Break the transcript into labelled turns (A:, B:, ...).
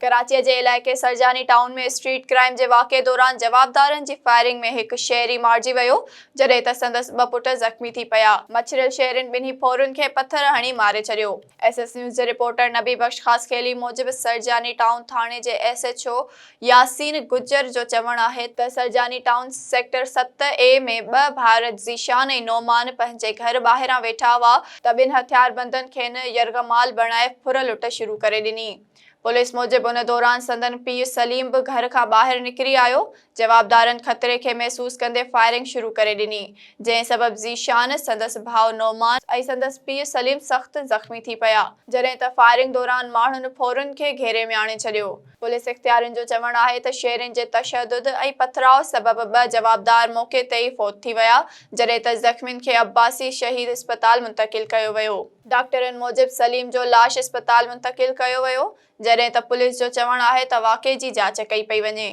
A: ڪراچيء جي علائقي سرجاني ٽائون ۾ اسٽريٽ ڪرائيم جي واقعي دوران جوابدارن جي فائرنگ ۾ هڪ شهري مارجي ويو، جڏهن ته سندس ٻه پٽ زخمي ٿي پيا. مڇريل شهرين ٻنهي ڦورن کي پٿر هڻي ماري ڇڏيو. ايس ايس نيوز جي رپورٽر نبي بخش خاصخيلي موجب سرجاني ٽائون ٿاڻي جي S H O Yasin Gujjar جو چوڻ آهي ته سرجاني ٽائون سيڪٽر ست اي ۾ ٻه ڀائر ذيشان ۽ نعمان پنهنجي گهر ٻاهران ويٺا هئا ته ٻن هٿياربندن کين يرغمال بڻائي ڦر لٽ شروع ڪري ڏني. پوليس موجب ان دوران سندن پيء سليم به گهر کان ٻاهر نڪري آيو، جوابدارن خطري کي محسوس ڪندي فائرنگ شروع ڪري ڏني، جنهن سبب ذيشان، سندس ڀاء نعمان ۽ سندس پيء سليم سخت زخمي ٿي پيا، جڏهن ته فائرنگ دوران ماڻهن ڦورن کي گهيري ۾ آڻي ڇڏيو. پوليس اختيارين جو چوڻ آهي ته شهرين جي تشدد ۽ پٿراء سبب ٻه جوابدار موقعي تي ئي فوت ٿي ويا، جڏهن ته زخمين کي عباسي شهيد اسپتال منتقل ڪيو ويو. ڊاڪٽرن موجب سليم جو لاش اسپتال منتقل ڪيو ويو، جڏهن ته پوليس جو چوڻ آهي ته واقعي جي جاچ ڪئي پئي وڃي.